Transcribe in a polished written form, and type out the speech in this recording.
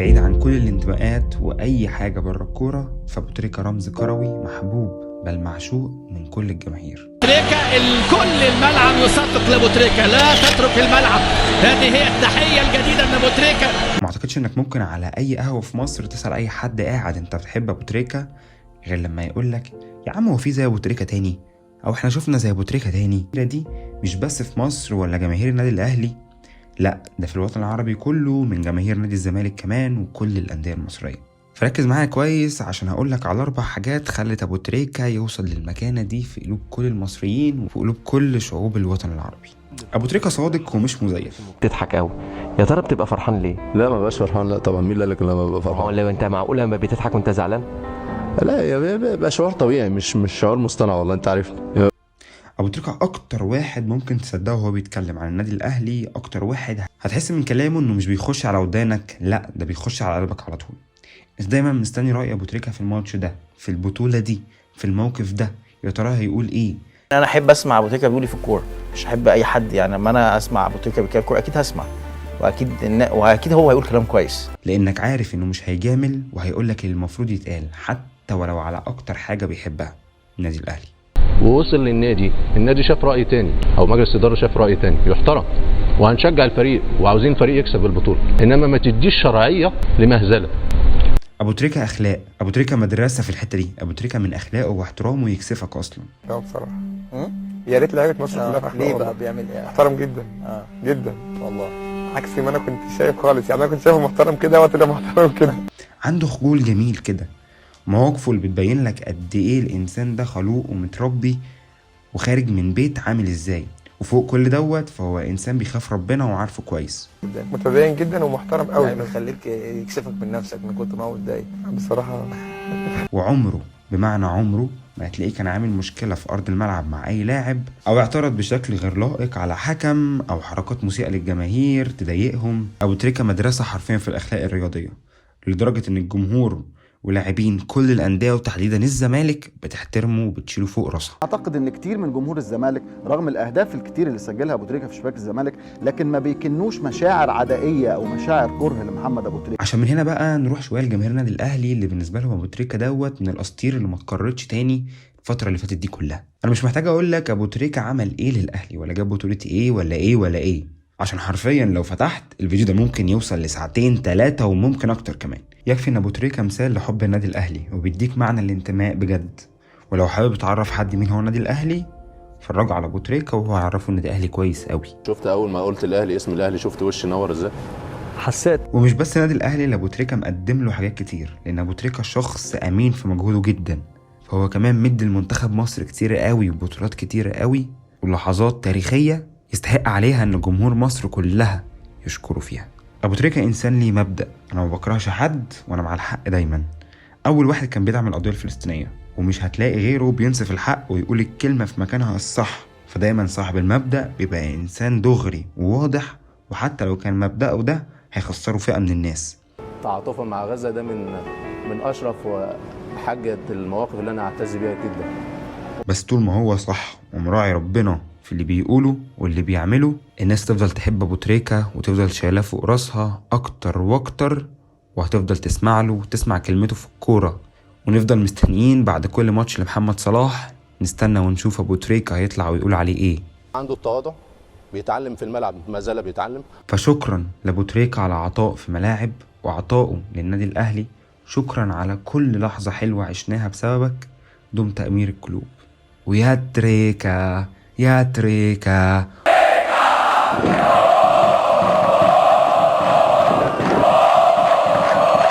بعيد عن كل الانتماءات وأي حاجة بره الكورة، فأبو تريكة رمز كروي محبوب بل معشوق من كل الجماهير. تريكا، الكل الملعب يصفق لابو تريكا، لا تترك الملعب، هذه هي التحية الجديدة من ابو تريكا. ما اعتقدش انك ممكن على اي قهوة في مصر تسأل اي حد قاعد انت بتحب ابو تريكة غير لما يقولك يا عم هو في زي ابو تريكة تاني، او احنا شفنا زي ابو تريكة تاني. دي مش بس في مصر ولا جماهير النادي الاهلي، لا ده في الوطن العربي كله، من جماهير نادي الزمالك كمان وكل الاندية المصرية. فركز معايا كويس عشان هقولك على 4 حاجات خلت ابو تريكة يوصل للمكانة دي في قلوب كل المصريين وفي قلوب كل شعوب الوطن العربي. ابو تريكة صادق ومش مزيف. بتضحك قوي، يا ترى بتبقى فرحان ليه؟ لا ما بقاش فرحان، لا طبعا. مين اللي قال لك ان انا ببقى فرحان؟ هو لو انت معقول لما بتضحك وانت زعلان؟ لا يا بيبقى شعور طبيعي، مش شعور مصطنع، والله انت عارف. ابو تريكة اكتر واحد ممكن تصدقه وهو بيتكلم عن النادي الاهلي، اكتر واحد هتحس من كلامه انه مش بيخش على ودانك، لا ده بيخش على قلبك على طول. انت دايما مستني راي ابو تريكة في الماتش ده، في البطولة دي، في الموقف ده، يا ترى هيقول ايه؟ انا احب اسمع ابو تريكة بيقول في الكورة، مش احب اي حد، يعني لما انا اسمع ابو تريكة بيتكلم كورة اكيد هسمع، واكيد هو هيقول كلام كويس، لانك عارف انه مش هيجامل وهيقول لك اللي المفروض يتقال حتى ولو على اكتر حاجة بيحبها، النادي الاهلي. ووصل للنادي، النادي شاف راي تاني او مجلس ادارة شاف راي تاني، يحترم، وهنشجع الفريق وعاوزين فريق يكسب البطولة، انما ما تديش شرعية لمهزله. ابو تريكة اخلاق، ابو تريكة مدرسه في الحتة دي، ابو تريكة من اخلاقه واحترامه يكسفك اصلا. لا بصراحة يا ريت لعيبة مصر كلها في اخلاق. ليه بقى بيعمل ايه؟ محترم جدا جدا والله، عكس ما انا كنت شايف خالص، يعني انا كنت شايفه محترم كده وطلع محترم كده. عنده خجول جميل كده، مواقفه اللي بتبين لك قد ايه الانسان ده خلوق ومتربي وخارج من بيت عامل ازاي، وفوق كل دوت فهو انسان بيخاف ربنا وعارفه كويس. متدين جدا ومحترم قوي، يعني بيخليك يكسفك من نفسك من كنت ما هو متضايق بصراحة. وعمره بمعنى عمره ما هتلاقيه كان عامل مشكلة في ارض الملعب مع اي لاعب، او اعترض بشكل غير لائق على حكم، او حركات مسيئه للجماهير تضايقهم. ابو تريكة مدرسه حرفيا في الاخلاق الرياضية، لدرجة ان الجمهور ولاعبين كل الأندية وتحديدا الزمالك بتحترمه وبتشيله فوق راسها. أعتقد إن كتير من جمهور الزمالك رغم الأهداف الكتير اللي سجلها أبو تريكة في شباك الزمالك، لكن ما بيكنوش مشاعر عدائية أو مشاعر كره لمحمد أبو تريكة. عشان من هنا بقى نروح شوية لجماهير النادي الأهلي اللي بالنسبة لهم أبو تريكة دوت من الأساطير اللي ما اتكررتش تاني الفترة اللي فاتت دي كلها. أنا مش محتاج أقول لك أبو تريكة عمل إيه للأهلي ولا جاب بطولة إيه ولا إيه ولا إيه، عشان حرفيا لو فتحت الفيديو ده ممكن يوصل لساعتين 3 وممكن اكتر كمان. يكفي ان ابو تريكة مثال لحب النادي الاهلي وبيديك معنى الانتماء بجد. ولو حابب تعرف حد مين هو النادي الاهلي اتفرجوا على ابو تريكة وهو هيعرفه النادي الاهلي كويس قوي. شفت اول ما قلت الاهلي اسم الاهلي شفت وشي نور ازاي؟ حسيت. ومش بس النادي الاهلي اللي ابو تريكة مقدم له حاجات كتير، لان ابو تريكة شخص امين في مجهوده جدا، فهو كمان مدي المنتخب مصر كتير قوي وبطولات كتير قوي ولحظات تاريخية يستحق عليها ان جمهور مصر كلها يشكروا فيها. ابو تريكة انسان ليه مبدأ، انا ما بكرهش حد وانا مع الحق دايما. اول واحد كان بيدعم القضية الفلسطينية ومش هتلاقي غيره بينصف الحق ويقول الكلمة في مكانها الصح، فدايما صاحب المبدأ بيبقى انسان دغري وواضح، وحتى لو كان مبدأه ده هيخسره فئة من الناس. تعاطفا مع غزة ده من اشرف وحاجة المواقف اللي انا اعتز بيها جدا. بس طول ما هو صح ومراعي ربنا في اللي بيقوله واللي بيعمله، الناس تفضل تحب ابو تريكة وتفضل شايلاه فوق راسها اكتر واكتر، وهتفضل تسمع له وتسمع كلمته في الكورة. ونفضل مستنيين بعد كل ماتش لمحمد صلاح، نستنى ونشوف ابو تريكة هيطلع ويقول عليه ايه. عنده التواضع، بيتعلم في الملعب، ما زال بيتعلم. فشكرا لابو تريكة على عطاء في ملاعب وعطائه للنادي الاهلي، شكرا على كل لحظة حلوة عشناها بسببك، دمت امير القلوب. ويا تريكة يا تريكة